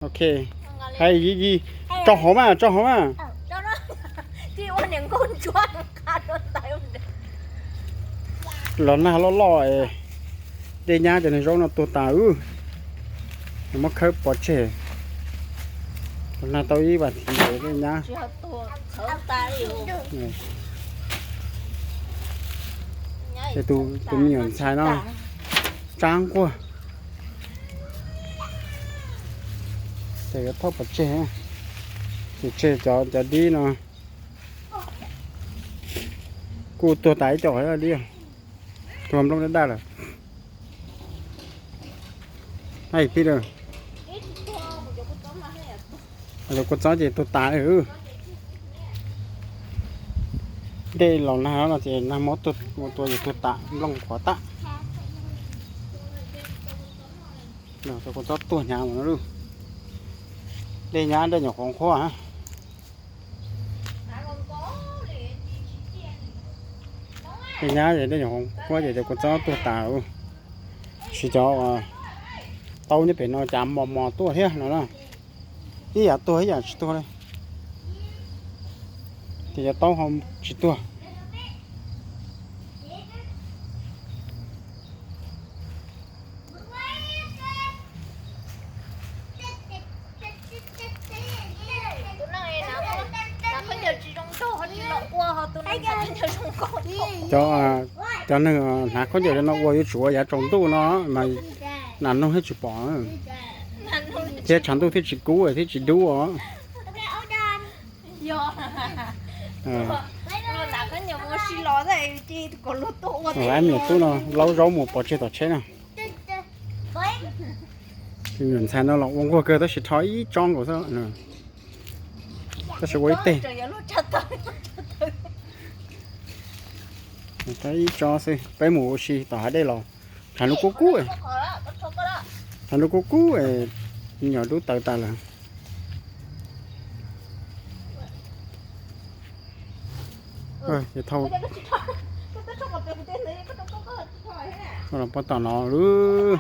Ok, hais Yis Yis, tso hauv mas, tso hauv mas. Los nag loj loj es dej nyab cov niag zaub no tuag tas. Muab khawb pov tseg. Los nag tau ib vas thiv dej nyab. Ces tus me nyuam ntxhais no tsab nquag. Ces yuav thauj pov tseg, ces tseg cov, cov dib no kuj tuag tas ib co dib, tuag nplooj daj daj lawm. Hais Peter, cov kua txob ces tuag tas. Dej los nag no ces nag hmo tua ces tuag tas, nplooj qhuav tas. Cov kua txob tuag hnyav no. Dej nyab dej nyuam qhuav qhuav. Dej nyab dej nyuam qhuav qhuav ces cov kua txob tuag tas. Tab sis cov taub nyob pem no cas mos mos tuaj thiab no na. Ib yam tuag ib yam tsis tuag li. Ces cov taub ho tsis tuag. Cov, cov neeg hnav khaub ncaws no ua yuav tsum ua yav tsaus ntuj no mas nas noog thiaj tsis pom, thiab tshav ntuj thiaj tsis kub thiab tsis dub os. Niam tub no laub zaub mus pov tseg tom tsheb na. Ntxhais no los ua nquag kawg tab sis rho ib tsob nkaus xwb, tab sis ua ib teg. Ib tsob xwb, peb mus ua si tom hav dej los tshav ntuj kub kub, tshav ntuj kub kub, nyuam dub taws tas lawm. Ces thauj los puag tom no lawm.